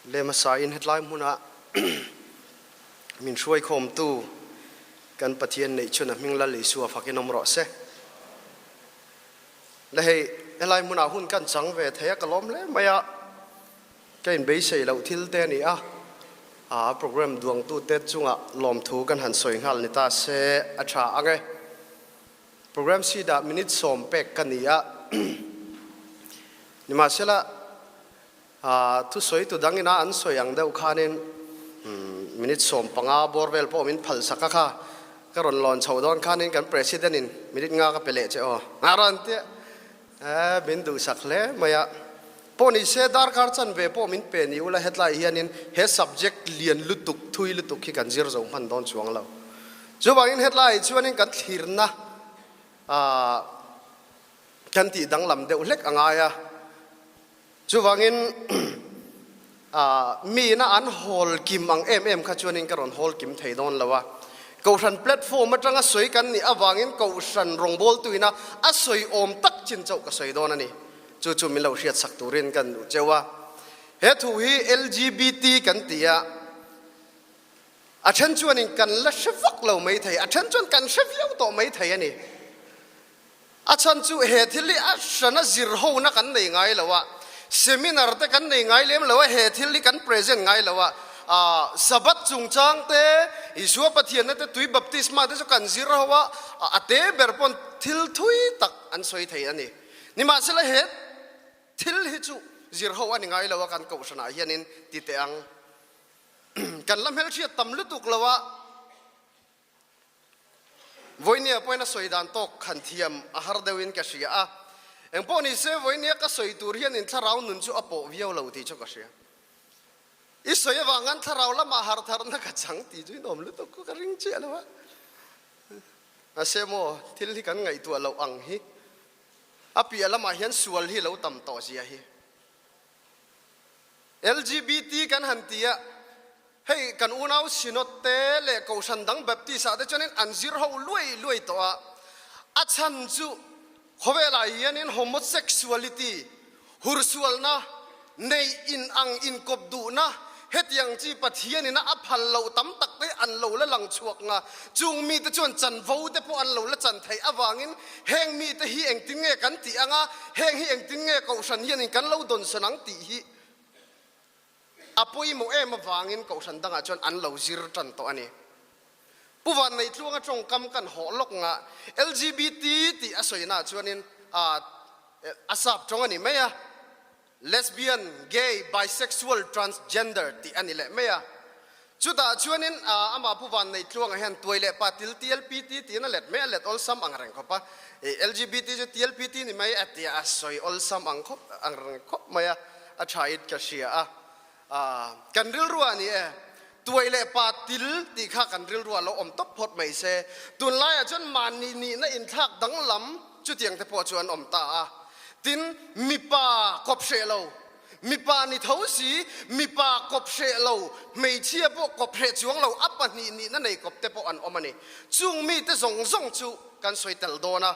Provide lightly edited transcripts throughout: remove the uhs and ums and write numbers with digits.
Lehmasa in hetlai hmunah min hruaikhawmtu kan Pathian neih chhun a hming Lal Isua fakin awm rawh se. Le hei helai hmunah hun kan chang ve thei a ka lawm hle mai a, ka inbeisei loh thil te a ni a, a program duangtute chungah lawmthu kan han sawi nghal ni ta se a tha ang e. Program sheet ah minute sawm pek ka ni a, nimahsela thusawi tu dangina an sawi ang deuh khanin minute 15 bawr vel pawh min phal sak a kha, ka rawn lawn chho dawn khanin kan President in minute nga ka pe leh che aw a rawn ti a, min duhsak hle mai a. Pawh ni se darkar chanve pawh min pe ni ula hetlai hianin he subject lian lutuk thui lutuk hi kan zir zo hman dawn chuang lo. Chuvangin hetlai chuanin kan thlirna kan tih danglam deuh hlek a ngai a. Chuvangin miina an hawl kim ang em em kha chuanin ka rawn hawl kim thei dawn lo a. Kohhran platform atanga sawi kan nih avangin kohhran rawngbawltuina a sawi awm tak chin chauh ka sawi dawn a ni. Chu chu min lo hriatsak turin kan duh cheu a. He thu hi LGBT kan ti a, a then chuanin kan la hre vak lo mai thei, a then chuan kan hre viau tawh mai thei a ni. A chhan chu he thil hi a hrana zir hona kan nei ngai lo a, seminar te kan nei ngai lem lo a, he thil hi kan present ngai lo a, Sabbath chungchang te, Isua Pathianna te, tui baptisma te chu kan zir ho a, a te ber pawn thil thui tak an sawi thei a ni. Nimahsela he thil hi chu zir ho a ni ngai lo a, kan kohhranah hianin ti teh ang. Kan la hmelhriat tam lutuk lo a, Vawinia pawhin a sawi dan tawk khan thiam a har deuhin ka hria a, engpawh ni se vawinia ka sawi tur hian in thlarau nun chu a pawh viau lo tih chu ka hria. I sawi avang an thlarau lamah har tharna ka chang tih chu inawm lutuk ka ring chiah lo a. Mahse maw thil hi kan ngaihtuah loh ang hi a piah lamah hian sual hi lo tam tawh zia hi. LGBT kan han ti a, hei kan unau Synod te leh Kohhran dang Baptist ah te chuanin an zir ho luai luai tawh a, a chhan chu khawvelah hianin homosexuality, hursualna, neih in ang inkawp duhna, hetiang chi Pathianina a phal loh tam tak te an lo la lang chhuak nga, chung mite chuan chanvo te pawh an lo la chan theih avangin heng mite hi engtin nge kan tih anga, heng hi engtin nge Kohhran hianin kan lo dawnsawn ang tih hi a pawimawh em avangin Kohhran dangah chuan an lo zir tan tawh a ni. Pu Vanneihtluanga tawngkam kan hawh lawk nga LGBT tih a sawinaah chuanin a sap tawng a ni mai a, Lesbian, Gay, Bisexual, Transgender tih a ni leh mai a. Chutah chuanin amah Pu Vanneihtluanga hian tuai leh pa til TLPT tiin a let mai a, let awlsam ang reng khawp a. LGBT chu TLPT ni mai a tia a sawi awlsam ang khawp ang reng khawp mai a, a tha it ka hria a. Kan rilru ah ni e, tuai leh pa til tih kha kan rilru ah lo awm tawp phawt mai se. Tunlaiah chuan mahni nihna inthlak danglam Chutiang te pawh chu an awm ta a. Tin, mipa kawp hreh lo, mipa ni tho si, mipa kawp hreh lo, hmeichhia pawh kawp hreh chuang lo, a pahnih nihna nei kawp te pawh an awm a ni. Chung mite zawng zawng chu kan sawi tel dawn a,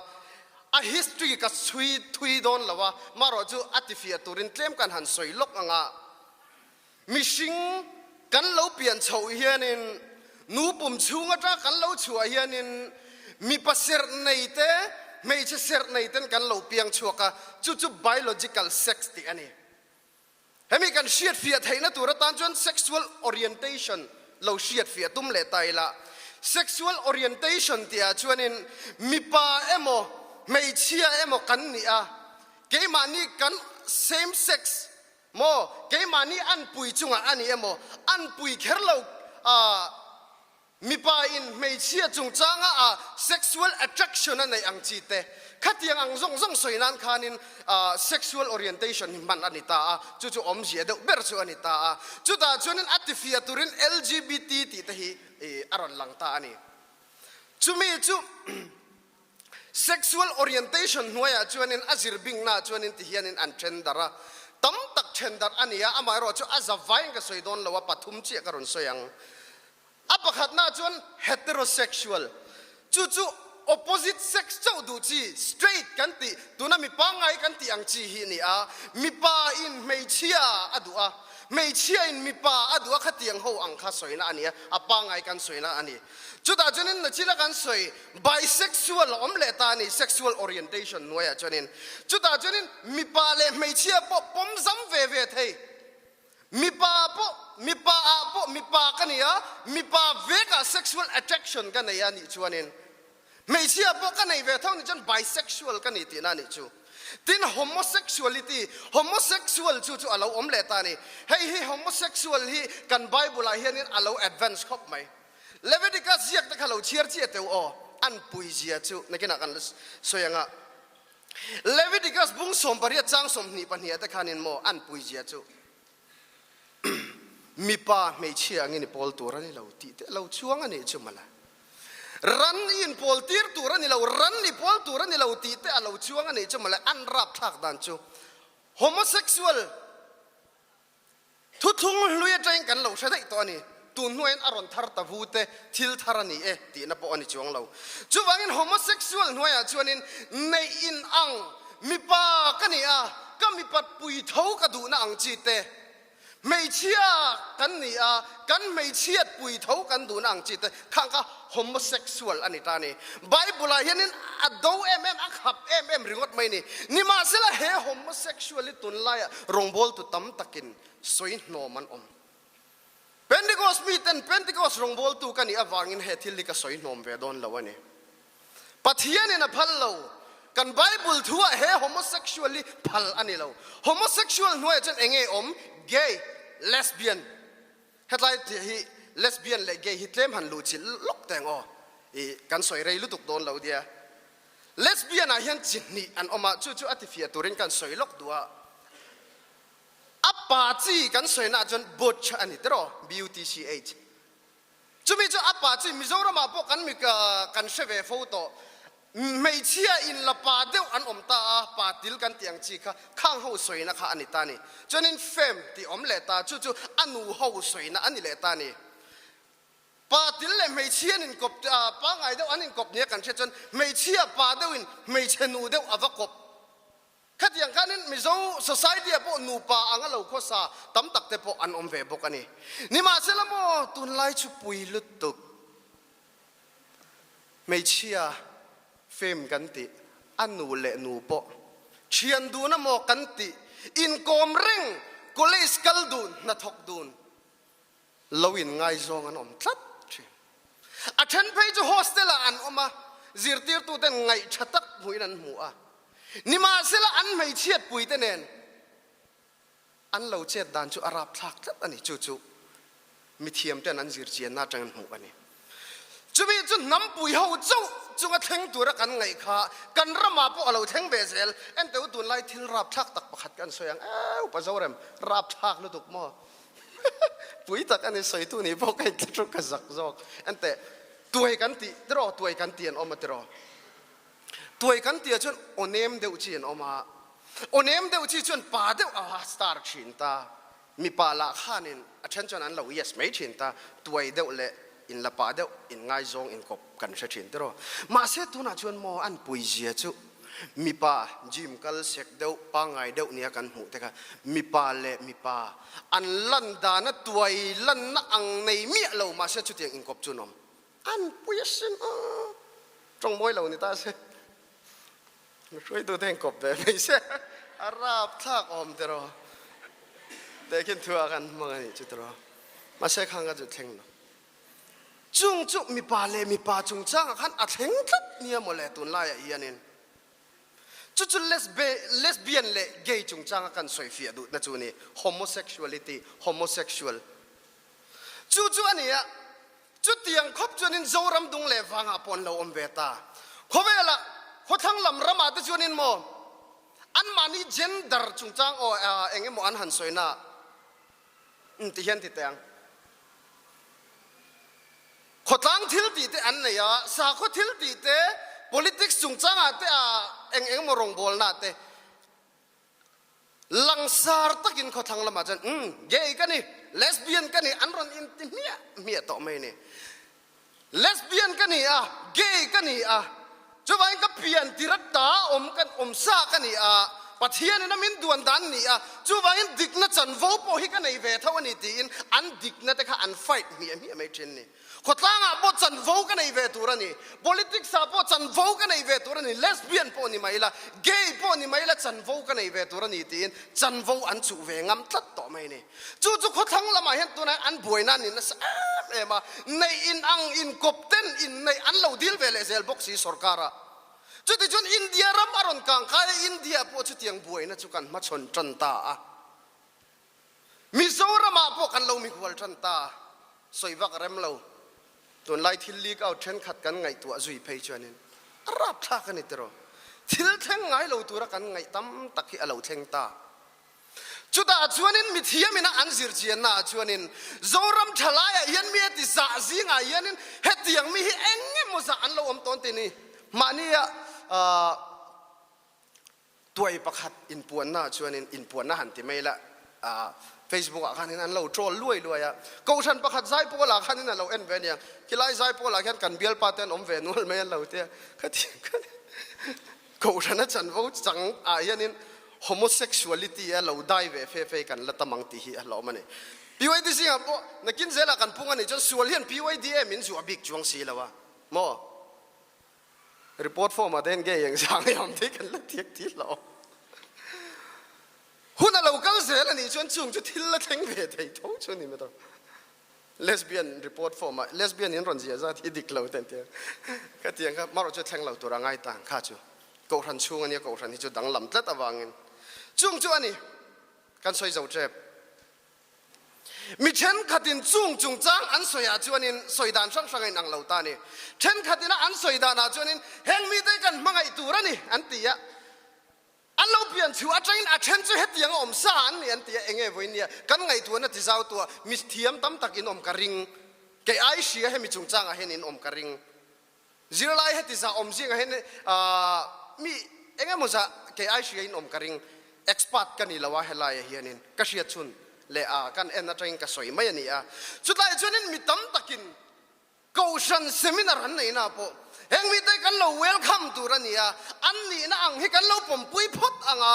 a history ka chhui thui dawn lo a, marawh chu a tifiah turin tlem kan han sawi lawk ang a. Mihring kan lo pian chhoh hianin, nu pum chhung atanga kan lo chhuah hianin mipa serh nei te, hmeichhe serh nei ten kan lo piang chhuak a, chu chu biological sex tih a ni. Hemi kan hriatfiah theihna tur atan chuan sexual orientation lo hriatfiah tum leh ta ila. Sexual orientation tihah chuanin mipa emaw hmeichhia emaw kan nih a, keimahni kan same sex Maw, keimahni anpui chungah a ni emaw, anpui kher lo a mipa in hmeichhia chungchanga a sexual attraction a neih ang chi te, khatiang ang zawng zawng sawi nan khanin sexual orientation hi hman a ni ta a, chu chu awmzia deuh ber chu a ni ta a. Chutah chuanin a tifiah turin LGBT tih te hi a rawn lang ta a ni. Chumi chu. Sexual orientation hnuaiah chuanin a zir bingnaah chuanin ti hianin an then darh a, tam tak then darh a ni a, amaherawh chu a za vaiin ka sawi dawn lo a, pathum chiah ka rawn sawi ang. A pakhatnaah chuan heterosexual, chu chu opposite sex chauh duh chi, straight kan tih, tuna mi pangngai kan tih ang chi hi a ni a, mipa in hmeichhia a duh a. Hmeichhia in mipa a duh a khatiang ho ang kha sawina a ni a, a pangngai kan sawina a ni. Chutah chuanin nachina kan sawi bisexual a awm leh ta a ni, sexual orientation hnuaiah chuanin. Chutah chuanin mipa leh hmeichhia pawh pawm zam ve ve thei. Mipa pawh, mipa ah pawh mipa ka ni a, mipa vekah sexual attraction ka nei a nih chuanin hmeichhia pawh ka nei ve tho nih chuan bisexual ka ni tihna a nih chu. Tin, homosexuality, homosexual chu chu a lo awm leh ta a ni. Hei hi homosexual hi kan Bible ah hianin a lo advance khawp mai. Leviticus ziak te kha lo chhiar chiah teu aw, an puizia chu nakinah kan la sawi ang a. Leviticus bung 18 chang 22 ah te khanin maw an puizia chu mipa hmeichhia angin i pawl tur a ni lo tih te a lo chuang a nih chu mawle. Ran i inpawl tir tur a ni lo, ran i pawl tur a ni lo tih te a lo chuang a nih chu mawle. An rapthlak dan chu homosexual Thuthlung hlui atangin kan lo hre daih tawh a ni. Tun hnuaiin a rawn thar ta vu te thil thar a ni e tihna pawh a ni chuang lo. Chuvangin homosexual hnuaiah chuanin neih in ang mipa ka ni a, ka mipat pui tho ka duhna ang chi te, hmeichhia kan ni a, kan hmeichhiat pui tho kan duhna ang chi te khang kha homosexual a ni ta a ni. Bible-ah hianin a do em em, a khap em em ringawt mai a ni. Nimahsela he homosexual hi tunlaiah rawngbawltu tam takin sawi hnawm an awm. Pentecost miten Pentecost rawngbawltu ka nih avangin he thil hi ka sawi hnawm ve dawn lo a ni. Pathianin a phal lo. Kan Bible thuah he homosexual hi phal a ni lo. Homosexual hnuaiah chuan eng nge awm? Gay, lesbian. Hetlai tih hi lesbian leh gay hi tlem han luh chilh lawk teng aw. I kan sawi rei lutuk dawn lo nia. Lesbian ah hian chi hnih an awm a, chu chu a tifiah turin kan sawi lawk duh a. A pa chi kan sawina ah chuan butch a ni tiraw, B-U-T-C-H. Chumi chu a pa chi Mizoramah pawh kan mi kan hre ve fo tawh. Hmeichhia in la pa deuh an awm ta a, pa til kan tih ang chi kha khang ho sawina kha a ni ta a ni. Chuanin fem tih awm leh ta, chu chu a nu ho sawina a ni leh ta a ni. Pa til leh hmeichhia an inkawp, pangngai deuh an inkawp nia kan hriat chuan hmeichhia pa deuhin hmeichhe nu deuh a va kawp. Khatiang khanin Mizo society ah pawh nupa anga lo khawsa tam tak te pawh an awm ve bawk a ni. Nimahsela maw tunlai chu pui lutuk hmeichhia fame kan tih, a nu leh nu pawh thian dun amaw kan tih, inkawm reng, college kal dun, hnathawk dun, lo in ngaizawng an awm tlat thin. A then phei chu hostel ah an awm a, zirtirtu ten ngaih tha tak hmuhin an hmu a. Nimahsela an hmeichhiat pui te nen an lo chet dan chu a rapthlak tlat a ni. Chu chu mithiam ten an zirchianna atangin hmuh a ni. Chumi chu hnampui ho chauh chunga thleng tura kan ngaih kha kan ramah pawh a lo thleng ve zel. Enteu tunlai thil rapthlak tak pakhat kan sawi ang, Euu pa Zorem, rapthlak lutuk maw? Pui tak a ni, sawitu nih pawh ka inthlahrung ka zak zawk. Enteh, tuai kan tih tiraw, tuai kan tih an awm a tiraw. Tuai kan tih ah chuan aw nem deuh chi an awm a, aw nem deuh chi chuan pa deuh a star thin ta, mipa lah khanin a then chuan an lo yes mai thin ta, tuai deuh leh inla pa deuh inngaizawng inkawp kan hre thin tiraw. Mahse tunah chuan maw an puizia chu mipa gym kal sek deuh pangngai deuh nia kan hmuh te kha mipa leh mipa an lan dana tuai lanna ang nei miah lo mahse chutiang inkawp chu an awm. An pui asin a, tawng mawi lo ni ta se hruaitu te inkawp ve mai se a rapthlak awm tiraw tehkhin thu ah khan hmang a nih chu tiraw mahse khang kha chu thleng lo. Chung chu mipa leh mipa chungchangah khan a thleng tlat nia mawle tunlaiah hianin. Chu chu lesbian leh gay chungchanga kan sawifiah duhna chu a ni, homosexuality, homosexual. Chu chu a ni a, chutiang khawp chuanin Zoram dung leh vangah pawh an lo awm ve ta. Khawvelah khawthlang lam ramah te chuanin maw anmahni gender chungchang aw eng emaw an han sawina ti hian ti teh ang. Khawtlang thil tih te an nei a, sakhaw thil tih te, politics chungchangah te a eng eng emaw rawngbawlna te langsar takin khawthlang lamah chuan umm gay ka ni, lesbian ka ni an rawn inti hmiah hmiah tawh mai a ni. Lesbian ka ni a, gay ka ni a, chuvangin ka pian tir ata awm kan awm sa ka ni a. Pathianin a min duan dan ni a, chuvangin dikna chanvo pawh hi ka nei ve tho a ni tiin an dikna te kha an fight hmiah hmiah mai thin ni. Khawtlangah pawh chanvo ka nei ve tur a ni, politics ah pawh chanvo ka nei ve tur a ni, lesbian pawh ni mai ila, gay pawh ni mai ila chanvo ka nei ve tur a ni tiin chanvo an chuh ve ngam tlat tawh mai a ni. Chu chu khawthlang lamah hian tunah an buaina an in nasa em em a, neih in ang inkawp ten inneih an lo dil ve leh zel bawk si sorkar ah. Chutichuan India ram a rawn kang kai a, India pawh chutiang buaina chu kan hmachhawn tan ta a. Mizoramah pawh kan lo mihual tan ta a, sawi vak rem lo. Tunlai thil leak out thenkhat kan ngaihtuah zui phei chuanin a rapthlak a ni tiraw? Thil thleng ngai lo tura kan ngaih tam tak hi a lo thleng ta. Chutah chuanin mithiamin a an zir chiannaah chuanin Zoram thalaiah hian mi a ti zah zingah hianin hetiang mi hi eng emaw zah an lo awm tawn ti ni. Mahnia tuai pakhat inpuannaah chuanin inpuanna han ti mai la Facebook ah khanin an lo troll luai luai a. Kohhran pakhat Zaipawlah khanin a lo en ve ania. Khilai Zaipawlah khian kan bialpa te an awm ve nual mai an lo tia. Khatiang khan Kohhrana chanvo chang ah hianin homosexuality a lo dai ve fe fe kan la tam ang tih hi a hlawm a ni. PYD zingah pawh nakin zelah kan pung a nih chuan sual hian PYD em in zuah bik chuang si lo a maw? Report form ah te hian gay eng zang i awm tih kan la thiak tih hlawm. Hun a lo kal zel a nih chuan chung chu thil la thleng ve thei tho chu a ni maw? Lesbian report form ah lesbian in rawn ziah zat hi dik lo te an ti a, ka ti ang kha marawh chu thleng lo tur a ngai ta ang kha chu kohhran chhung a nia kohhran hi chu danglam tlat avangin chung chu a ni kan sawi zo tep. Mi thenkhatin chung chungchang an sawi ah chuanin sawi dan hrang hrang a inang lo ta a ni. Thenkhatin a an sawi dan ah chuanin heng mite hi kan hmangaih tur a ni an ti a, An lo pian chhuah atangin a then chu hetiang a awm sa an ni an ti a, enge vawiin nia kan ngaihtuahna ti zau tuah mi thiam tam tak in awm ka ring, kei ai hria hemi chungchangah hian in awm ka ring, zirlai heti zah awm zingah hian mi eng emaw zah kei ai hria in awm ka ring, expert ka ni lo a helaiah hianin ka hriat chhun leh a kan en atangin ka sawi mai a ni a, chutlai chuanin mi tam takin Kohhran seminar an neihna pawh heng mite kan lo welcome tur a ni a, an nihna ang hi kan lo pawmpui phawt ang a,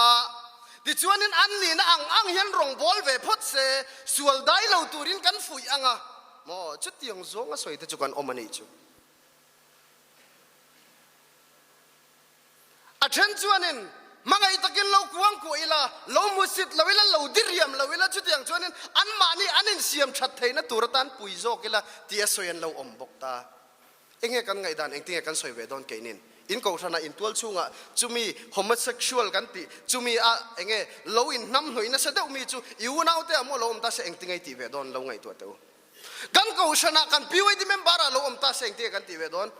tichuanin an nihna ang ang hian rawngbâwl ve phawt se, sual dai lo turin kan fuih ang a, maw chutiang zawnga sawi te chu kan awm a nih chu. A then chuanin, Hmangaih takin lo kuang kuah ila, lo musit lo ila, lo diriam lo ila, chutiang chuanin anmahni an insiam that theihna tur atan pui zawk ila tih a sawi an lo awm bawk ta. Enge kan ngaihdan, engtinge kan sawi ve dawn keinin? In kohhranah, in tual chhungah chumi homosexual kan tih, chumi a enge lo inhnamhnawih nasa deuh mi chu i unaute ah maw lo awm ta se engtinge i tih ve dawn lo ngaihtuah teh u. Kan kohhranah kan PYD member ah lo awm ta se engtinge kan tih ve dawn?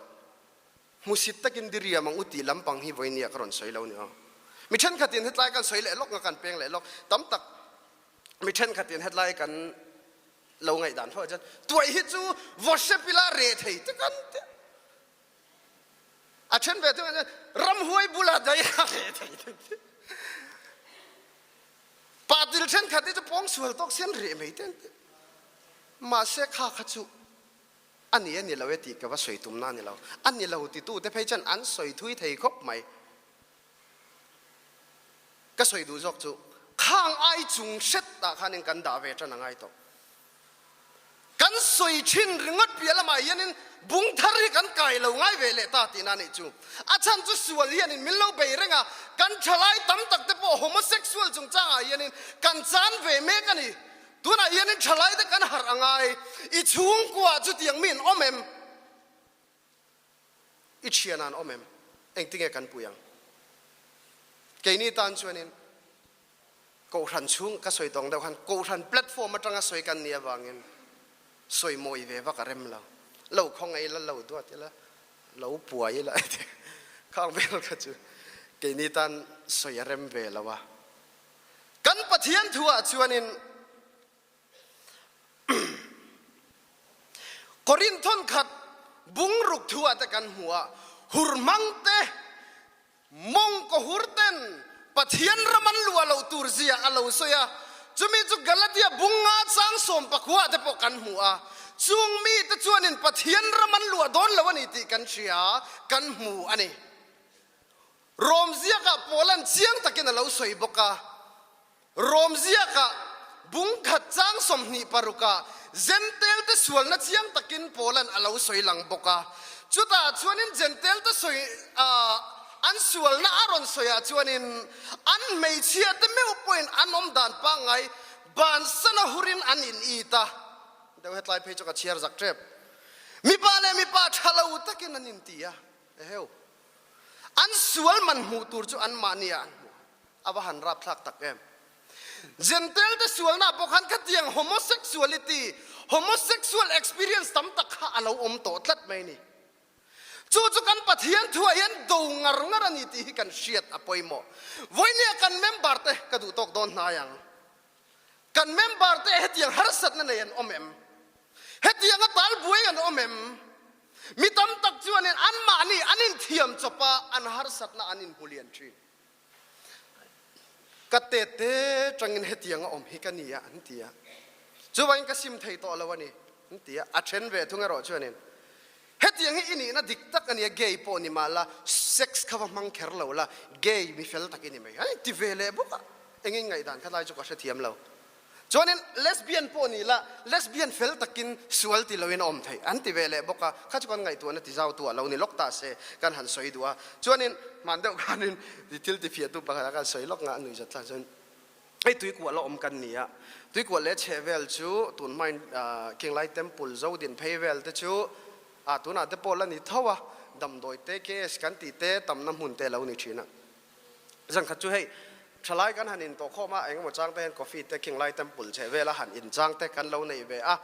Hmusit takin diriam ang u tih lampang hi vawinia ka rawn sawi lo ni aw. Mi thenkhatin hetlai kan sawi leh lawk nga kan peng leh lawk. Tam tak mi thenkhatin hetlai kan lo ngaihdan fo ah chuan tuai hi chu vaw hrep ila reh thei te kan ti a. A then ve thung ah chuan ramhuai bula daih a reh thei te an ti. Patil thenkhat hi chu pawngsual tawk sian reh mai te an ti. Mahse kha kha chu A ni a ni lo e tih ka va sawi tumna a ni lo. A ni lo titute phei chuan an sawi thui thei khawp mai. Ka sawi duh zawk chu khang ai chung hret ah khanin kan dah ve tan a ngai tawh. Kan sawi thin ringawt piah lamah hianin bung thar hi kan kai lo ngai ve leh ta tihna a nih chu. A chhan chu sual hianin min lo bei reng a, kan thalai tam tak te pawh homosexual chungchangah hianin kan chan ve mek a ni. Tunah hianin thalaite kan harh a ngai, i chhungkua chutiang mi an awm em? I thian an awm em? Engtinge kan pui ang? Keini tan chuanin Kohhran chhung ka sawi tawng deuh khan Kohhran platform atanga sawi kan nih avangin sawi mawi ve vak a rem lo. Lo khawngaih ila, lo duat ila, lo puai ila khang vel kha chu keini tan sawi a rem ve lo a. Kan Pathian thu ah chuanin Korinthon khat bungruk thu ah te kan hmu a, hur hmang te, mawngkaw hur ten Pathian ram an luah loh tur zia a lo sawi a, chumi chu Galatia bung nga chang sawmpakua ah te pawh kan hmu a, chung mite chuanin Pathian ram an luah dawn lo a ni tih kan hria, kan hmu a ni. Rom ziakah Paula'n chiang takin a lo sawi bawk a. Rom ziakah bung khat chang 26ah Jentail-te sualna chiang takin Paula'n a lo sawi lang bawk a. Chutah chuanin Jentail-te sawi an sualna a rawn sawiah chuanin an hmeichhiate meuh pawhin an awm dan pangngai bansana hurin an in it a. Deuh hetlai phei chu ka chhiar zak tep. Mipa leh mipa tha lo takin an inti a. Eheu. An sual man hmuh tur chu anmahni ah an hmu a, a va han rapthlak tak em. Jentail te sualna pawh khan khatiang homosexuality, homosexual experience tam tak kha a lo awm tawh tlat mai ni. Chu chu kan Pathian thuah hian do ngar ngar a ni tih hi kan hriat a pawimawh. Vawinia kan member te ka duh tawk dawn hnai ang. Kan member te hetiang harsatna nei an awm em? Hetianga tal buai an awm em? Mi tam tak chuanin anmahni an inthiam chawp a, an harsatna an inhmu lian thin. Ka tet te tangin hetianga awm hi ka ni a an ti a. Chuvangin ka sim thei tawh lo a ni an ti a. A then ve thung erawh chuanin hetiang hi i nihna dik tak a nia, gay pawh ni mah la, sex kha va hmang kher lo la, gay mi fel tak i ni mai. An inti ve leh bawk a. Engin ngaihdan kha lai chu ka hrethiam lo. Chuanin lesbian pawh ni la, lesbian fel takin sual ti loin a awm theih an ti ve leh bawk a, kha chu kan ngaihtuahna ti zau tu ah lo ni lawk ta se kan han sawi duh a. Chuanin hman deuh khanin thil ti fiahtu pakhat ah khan sawi lawk nga a nuihzat thlak chuan hei tuikuah la awm kan ni a, tuikuah leh chheh vel chu tun hmain Kinglai Temple Zodin phei vel te chu ah tunah te pawh la ni tho a, damdawi te KS kan tih te tamna hmun te a lo ni thin a. Zan khat chu hei thalai kan han in tawh khawm a, engemaw chang te hian coffee te Kinglai Temple chheh vela han in chang te kan lo nei ve a,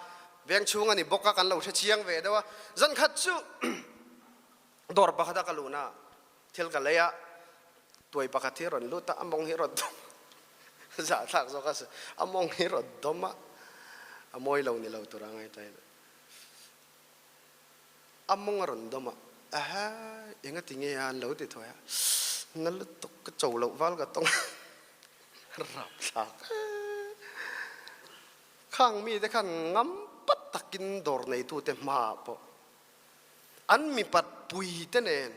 veng chhung a ni bawk a, kan lo hre chiang ve deuh a. Zan khat chu dawr pakhat a ka luhna ah thil ka lei a, tuai pakhat hi rawn lut a, a mawng hi rawn dawm a, zahthlak zawk a, a mawng hi rawn dawm a, a mawi lo ni lo tur a ngaihtuah in. A mawng a rawn dawm a, Aha, enga ti nge a an lo ti thuai a, na lutuk ka cho loh val ka tawng a, rapthlak e. Khang mite khan ngam pat takin dawr neitute hmaah pawh an mipat puite nen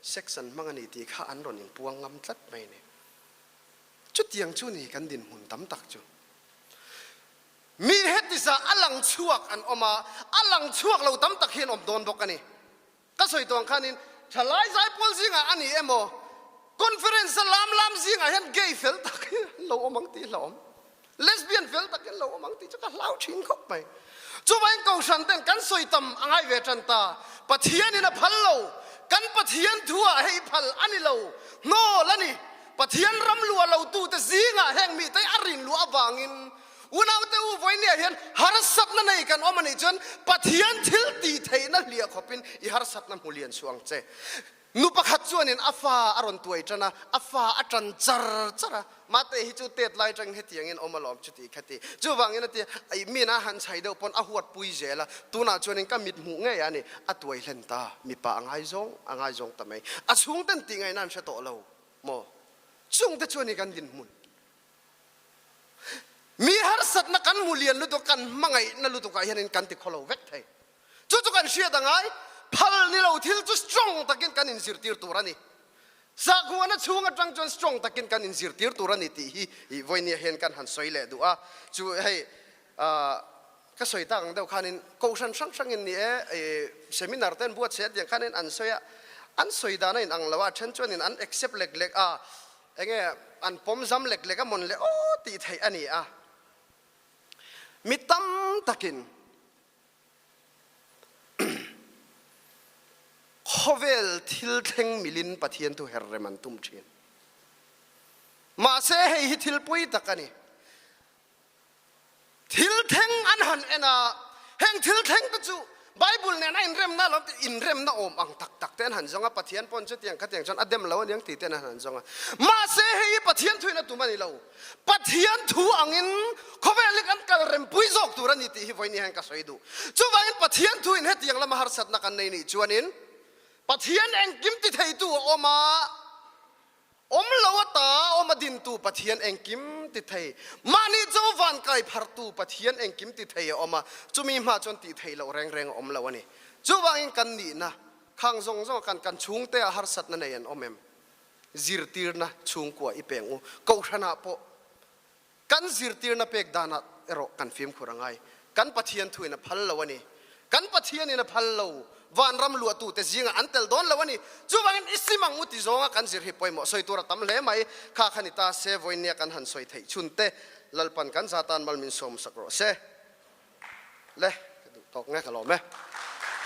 sex an hmang a ni tih kha an rawn inpuang ngam tlat mai a ni. Chutiang chu ni kan dinhmun tam tak chu. Mi heti zah a lang chhuak an awm a, a lang chhuak lo tam tak hi an awm dawn bawk a ni. Ka sawi tawh ang khanin thalai zaipawl zingah a ni emaw, conference a lam lam zingah hian gay fel tak hi an lo awm ang tih hlauhawm, lesbian fel tak hi an lo awm ang tih chu ka hlau thin khawp mai. Chuvangin Kohhran ten kan sawi tam a ngai ve tan ta. Pathianin a phal lo, kan Pathian thuah hei phal a ni lo, hnawl a ni. Pathian ram luah lotute zingah heng mite a rin luah avangin Unaute u vawinia hian harsatna nei kan awm a nih chuan Pathian thil tih theihna hliah khawpin i harsatna hmu lian suh ang che. Nu pakhat chuanin a fa a rawn tuai tan a, a fa a tan char char a, Mate hi chu tet lai atangin hetiangin awm alawm chuti kha ti. Chuvangin a ti a, ih mina han chhai deuh pawn a huat pui zel a, tunah chuanin ka mit hmuh ngei a ni, a tuai hlen ta, mipa a ngaizawng a ngaizawng ta mai. A chhungten tih ngaihna an hre tawh lo maw? Chungte chuan i kan dinhmun. Mi harsatna kan hmu lian lutuk, kan hmangaihna lutukah hianin kan ti khawlo vek thei. Chu chu kan hriat a ngai, phal ni lo thil chu strong takin kan inzirtir tur a ni. Sakhuana chhung atang chuan strong takin kan inzirtir tur a ni tih hi i vawinia hian kan han sawi leh duh a. Chu hei ka sawi tak ang deuh khanin kohhran hrang hrangin ni e, seminar te an buatsaih a tiang khanin an sawi a, an sawi dan a inang lo a, a then chuanin an accept lek lek a, Enge an pawm zam lek lek a mawn le aw tih theih a ni a. Mi tam takin khawvel thil thleng milin Pathian thu her rem an tum thin. Mahse hei hi thil pui tak a ni. Thil thleng an han en a, heng thil thleng te chu Bible nen a inremna lo tih inremna awm ang tak tak te an han zawng a, Pathian pawn chutiang khatiang chuan a dem lo aniang tih te an han zawng a. Mahse hei hi Pathian thuin a tum a ni lo. Pathian thu angin khawvel hi kan kal rempui zawk tur a ni tih hi vawiin hian ka sawi duh. Chuvangin Pathian thuin hetiang lama harsatna kan nei nih chuanin Pathian engkim ti theitu a awm a, Awm lo ata awm a dintu Pathian engkim ti thei, mahni cho van kai phartu Pathian engkim ti thei a awm a, chumi hma chuan tih theih loh reng reng a awm lo a ni. Chuvangin kan nihna khang zawng zawng ah khan kan chhungte ah harsatna nei an awm em? Zirtirna chhungkua i peng u. Kohhranah pawh kan zirtirna pek danah erawh kan fimkhur a ngai. Kan Pathian thuin a phal lo a ni. Kan Pathianin a phal lo. Vanram luahtute zingah an tel dawn lo a ni. Chuvangin i sim ang u ti zawnga kan zir hi pawimawh sawi tur a tam hle mai. Kha kha ni ta se vawinia kan han sawi theih chhun te Lalpan kan za tan mal min sawm sak rawh se. Le, ka duh tawk nge ka lawm e.